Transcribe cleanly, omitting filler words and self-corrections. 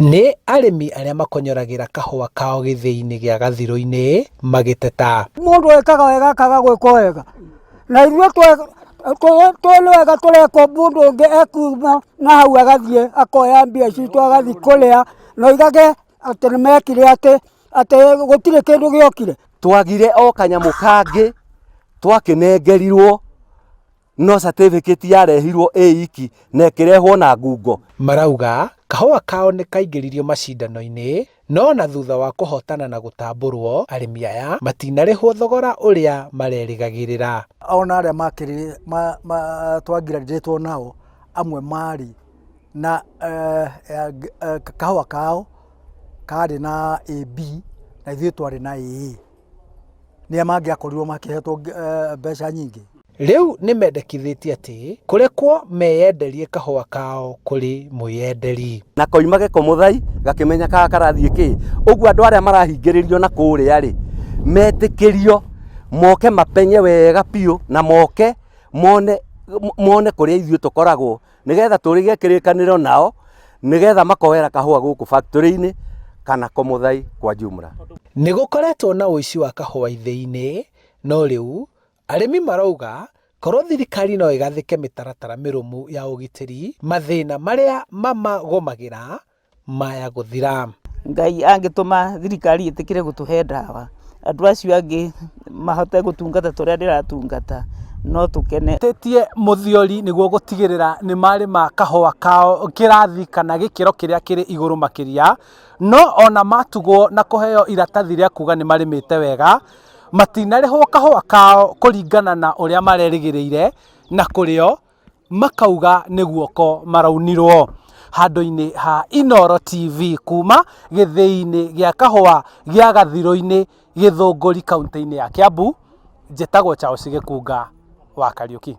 Nĩ arĩmi arĩa makonyoragĩra kahũa kao gĩthĩi-inĩ gĩa Gathirũ-inĩ magĩteta. Mũndũ ekaga wega akaga gwĩkwo wega, na ithuĩ twĩ wega tũrekwo, mũndũ ũngĩ ekuma na hau agathiĩ akoya mbia citũ agathiĩ kũrĩa na oigage atĩ nĩ mekire, atĩ gũtirĩ kĩndũ gĩokire. Twagire o kanyamũ kangĩ twakĩnengerirwo, no certificate yarehirwo ĩ iki na ĩkĩrehwo na ngungo. Marauga kahũa kao nĩ kaingĩririo macindano-inĩ, no na thutha wa kũhotana na gũtambũrwo, arĩmi aya matinarĩhwo thogora ũrĩa marerĩgagĩrĩra. Ona arĩa makĩrĩ twangirandĩtwo nao, amwe marĩ na kahũa kao karĩ na AB na ithuĩ twarĩ na AA, nĩa mangĩakorirwo makĩhetwo mbeca nyingĩ. Rĩu nĩ mendekithĩtie atĩ kũrekwo meyenderie kahũa kao kũrĩ mwĩyenderi. Na koima gĩko mũthai gakĩmenya kaga karathiĩ kĩ ũguo. Andũ arĩa marahingĩrĩrio na kũrĩa rĩ, metĩkĩrio moke mapenye wega biũ na moke mone kũrĩa ithuĩ tũkoragwo, nĩgetha tũrĩge kĩrĩkanĩro nao, nĩgetha makoera kahũa gũkũ factory-inĩ kana Komuthai kwa jumla. Nĩ gũkoretwo na ũici wa kahũa ithĩi-inĩ, no rĩu arĩmi marauga korwo thirikari no ĩgathĩke mĩtaratara mĩrũmu ya ũgitĩri, mathĩna marĩa mamagũmagĩra maya gũthira. Ngai angĩtũma thirikari ĩtĩkĩre gũtũhe ndawa, andũ acio angĩ mahote gũtungata tũrĩa ndĩratungata, no tũkene. Tĩtie mũthiori nĩguo gũtigĩrĩra nĩ marĩma kahũa kao kĩrathi kana gĩkĩro kĩrĩa kĩrĩ igũrũ makĩria, no ona matugwo na kũheo iratathi rĩa kuga nĩ marĩmĩte wega, matinarĩhwo kahũa kao kũringana na ũrĩa marerĩgĩrĩire, na kũrĩo makauga nĩ guoko maraunirwo. Handũ-inĩ ha Inooro TV, kuma gĩthĩi-inĩ gĩa kahũa gĩa Gathirũ-inĩ, Gĩthũngũri, kaunti-inĩ ya Kiambu, njĩtagwo Charles Gĩkunga wa Kariũki.